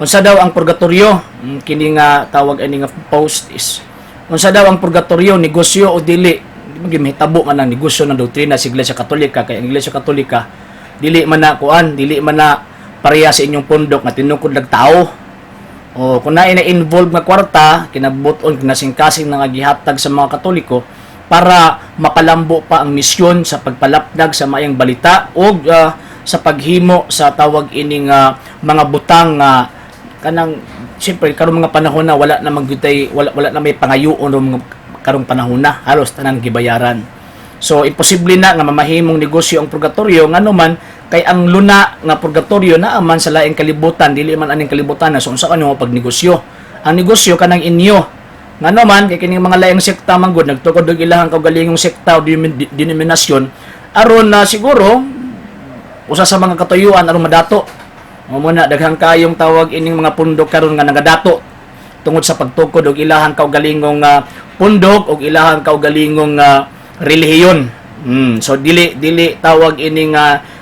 Unsa daw ang purgatorio? Kini nga tawag ani nga post is unsa daw ang purgatorio, negosyo o dili? Di man gyud mahitabo nga nang negosyo ng doktrina sa Iglesia Katolika, kay ang Iglesia Katolika dili man na kuan, dili man na pareha sa inyong pundok nga tinukod lag tao. O kung naay na involve nga kwarta, kinabuton kinasingkasing na nga gihatag sa mga Katoliko para mapalambo pa ang misyon sa pagpalapnag sa maayong balita o sa paghimo sa tawag ining mga butang nga kanang siyempre karong mga panahon na wala na magyutay, wala na may pangayuon ro mga karong panahon na halos tanan gibayaran. So imposible na nga mamahimong negosyo ang purgatorio, ngano man kay ang luna nga purgatorio naa man sa laing kalibutan, dili man aning kalibutan na. So unsa kanyo pagnegosyo? Ang negosyo kanang inyo. Ngano man kay kining mga laing sekta man gud nagtukod og ilahang kaugalingong sekta o denominasyon aron na siguro usa sa mga katuyuan aron madato. Mao na daghang kayong tawag ining mga pundok karon nga nagadato tungod sa pagtukod og ilahang kaugalingong pundok og ilahang kaugalingong relihiyon. So dili dili tawag ining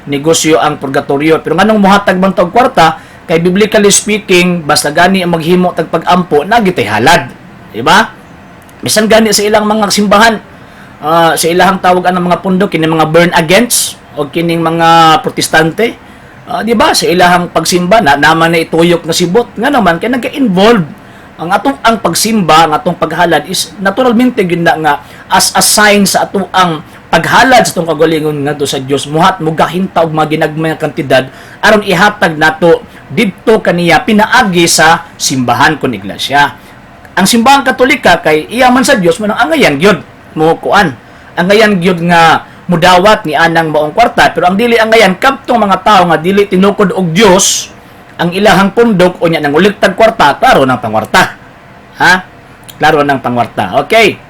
negosyo ang purgatorio. Pero nganong mohatag man tog kwarta? Kay biblically speaking, basta gani ang maghimo tag pag-ampo, nagitay halad. Di ba? Bisan gani sa ilang mga simbahan, sa ilahang tawag ang mga pundok, kining mga born agains o kining mga Protestante, di ba? Sa ilahang pagsimba na naman na ituyok na sibot, nga naman kay nagka-involve ang atong ang pagsimba, ang atong paghalad is naturalmente gyud na nga as a sign sa atong ang paghalad sa atong kagalingon ngadto sa Dios, muhat mugahin ta og mga ginagmay nga kantidad aron ihatag nato didto kaniya pinaagi sa simbahan kon iglesia. Ang Simbahan Katolika kay iya man sa Dios man, ang angayan gyud mo kuan. Angayan gyud nga mudawat ni anang maong kwarta, pero ang dili angayan kadtong mga tawo nga dili tinukod og Dios ang ilahang pundok, unya nang uliktag kwarta, klaro ng pangwarta. Ha? Klaro ng pangwarta. Okay.